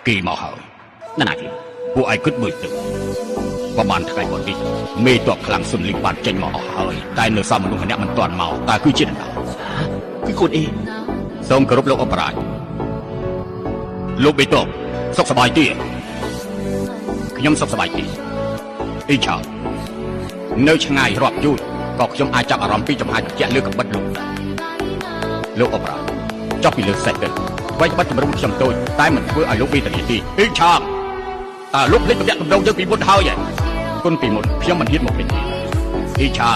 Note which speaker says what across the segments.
Speaker 1: គេមកហើយ
Speaker 2: ណាណាគេ
Speaker 1: ពួកឯងគិតមើលទៅប្រហែលថ្ងៃមុននេះមេតបខ្លាំងសុនលីងបានចេញមកអស់ហើយតែនៅសល់មនុស្សម្នាក់មិនទាន់មកតើគឺជានរណា
Speaker 2: គឺកូនអេ
Speaker 1: សូមគោរពលោកអបរាជលោកបេតបសុខសប្បាយទេខ្ញុំសុខសប្បាយទេអ៊ីឆានៅឆ្ងាយរាប់យូរក៏ខ្ញុំអាចចាប់អារម្មណ៍ពីចំហាយត្រជាក់លើកំបិតលោកដែរលោកអបរាជចុះពីលើសេះទៅអ្វីត្បិតជំរុំខ្ញុំតូចតែមិនធ្វើឲ្យលោកវេទនាទេអ៊ីឆាតើលោកភ្លេចតំណាក់តំណងយើងពីមុនហើយហ៎គុណពីមុនខ្ញុំមិនហ៊ានមកភ្លេចទេអ៊ីឆា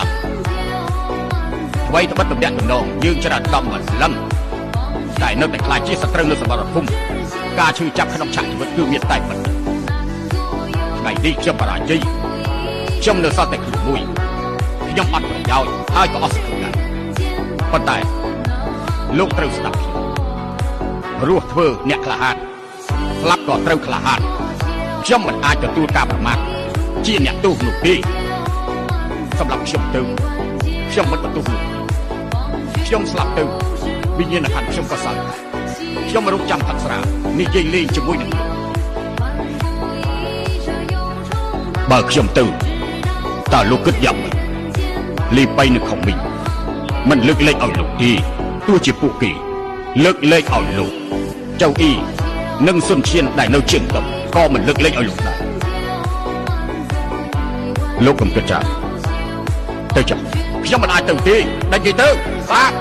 Speaker 1: អ្វីត្បិតតំណាក់តំណងយើងច្រើនដំម្លឹងតែនៅតែខ្លាចជាសត្រូវនៅសមរភូមិការឈឺចាប់ក្នុងឆាកជីវិតគឺមានតែប៉ុណ្ណឹងថ្ងៃនេះខ្ញុំបរាជ័យខ្ញុំនៅសល់តែខ្លួនមួយខ្ញុំអត់ប្រយោជន៍ហើយក៏អស់សង្ឃឹមដែរប៉ុន្តែលោកត្រូវស្ដាប់ខ្ញុំរស់ធ្វើអ្នកក្លាហានស្លាប់ក៏ត្រូវក្លាហានខ្ញុំមិនអាចទទួលការប្រមាថជាអ្នកទោសនោះទេសម្រាប់ខ្ញុំទៅខ្ញុំមិនបន្ទោសលោកខ្ញុំស្លាប់ទៅវិញ្ញាណក្ខន្ធខ្ញុំក៏សើចដែរខ្ញុំរងចាំផឹកស្រានិយាយលេងជាមួយនឹងលោកបើខ្ញុំទៅតើលោកគិតយ៉ាងម៉េចលីបៃនៅខំមីងមិនលើកលែងឲ្យលោកទេទោះជាពួកគេលើកលែងឲ្យលោកចៅអ៊ីនិងសុនឈៀនដែលនៅជើងតុក៏មិនលើកលែងឲ្យលោកដែរលោកកុំគិតចាទៅចុះខ្ញុំមិនអាចទៅទេដេញគេទៅបាទ